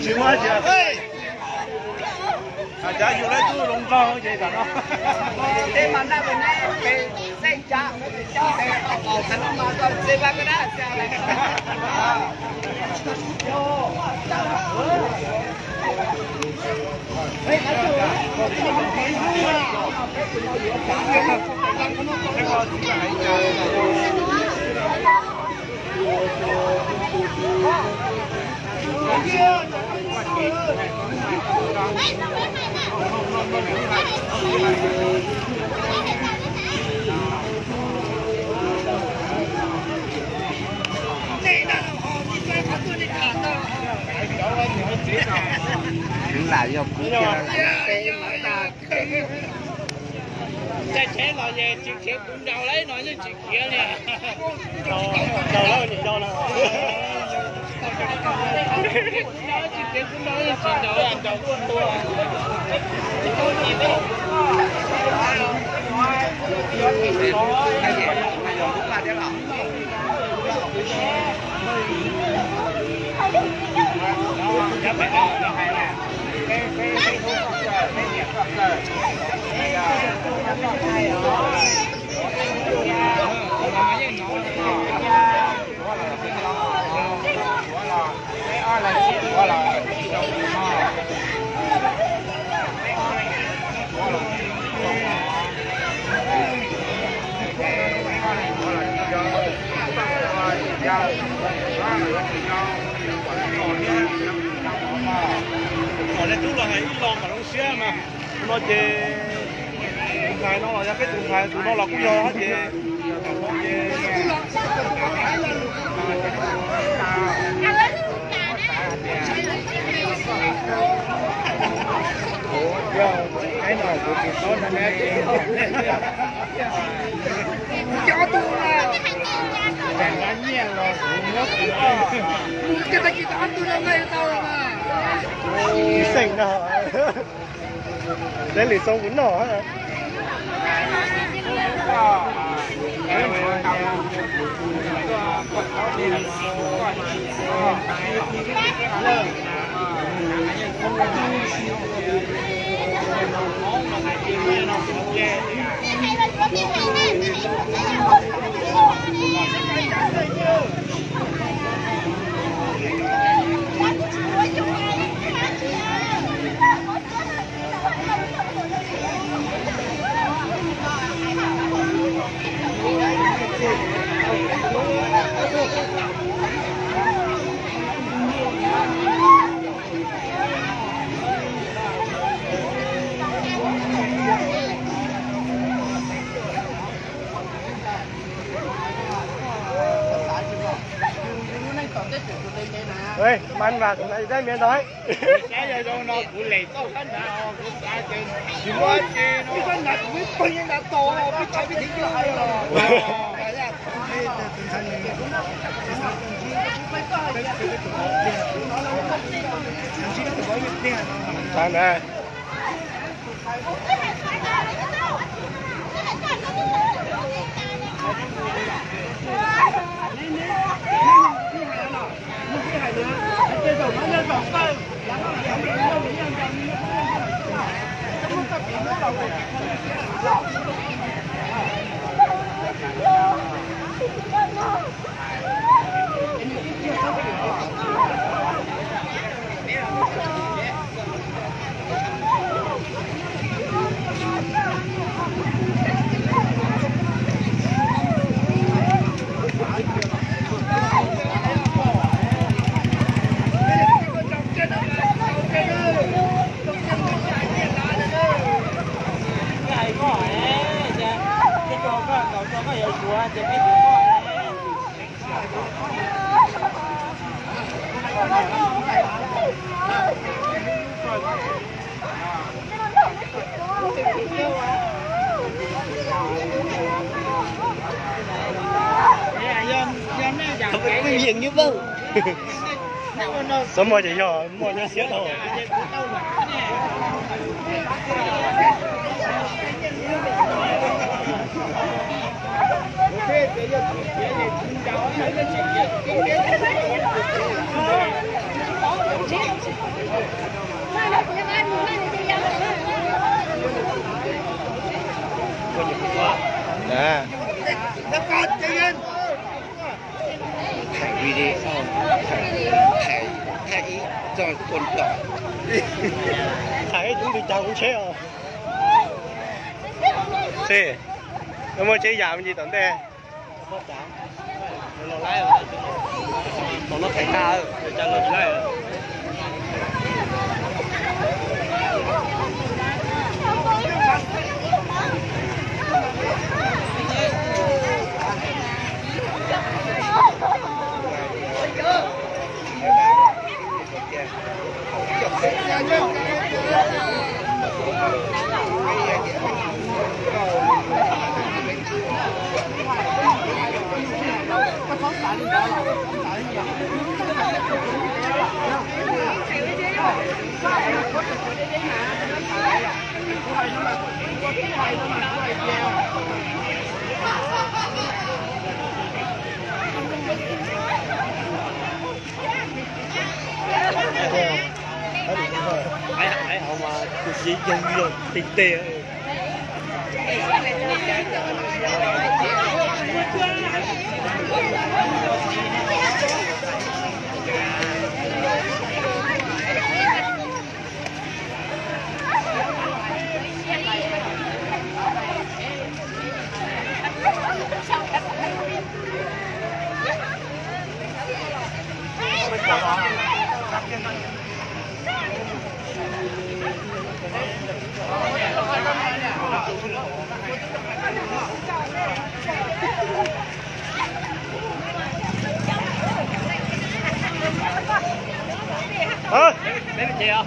Tsis muaj tias, cov yus lawv tub zoo nkauj ces tam no. Tej mas naj mus neb pem xeej cav, ces thaum no mas tau txiv vaj koj dab xia lawm. Lam yog kuv tiag, lam yog peb mas tag. Caij tsheb los ces tsis khiav kuv nraus lawm no yeej tsis khiav li. Nraus lawm, nraus lawm. Tsis khiav kuv nraus yeej tsis nraus, nraus kuj tua. Kom nej tub los hais ib lo kom zoo siab mas. Tus no ces tus ntxhais no los yog peb tus ntxhais, tus no los kuj yog ces. Cov tub na, nyiaj los kuv muab kuv, kuv coj tag kis tau ob tug no nqaij tau mas. Xeem no, deb lwm xyoo kuv noj. Ê, maj mam kuv xav ib miav ntau. Xav yog zoo no kuv lem tau sab nrad, kuv xav ces tsis muaj tsi no. Sab nrad kuv muab pawg nrad tau, peb tshav peb thiaj hais os. Xav na. Hais koj, ces koj, koj tau koj yuav suav ces peb yuav koj. Yeej nyob vau. Xav muaj ces yog muaj nyob siab dhau. Nè. Thả video, thả, thả, thả ib txoj khuôn cỏ. Thả ib tug twg cog kuv tsheb os. Xij, koj muaj tsheb yam me ntsis tom ntej. Hais hauv mas kuv tsis yeej yog teg teg. Hả? Mấy, mấy anh chị hả?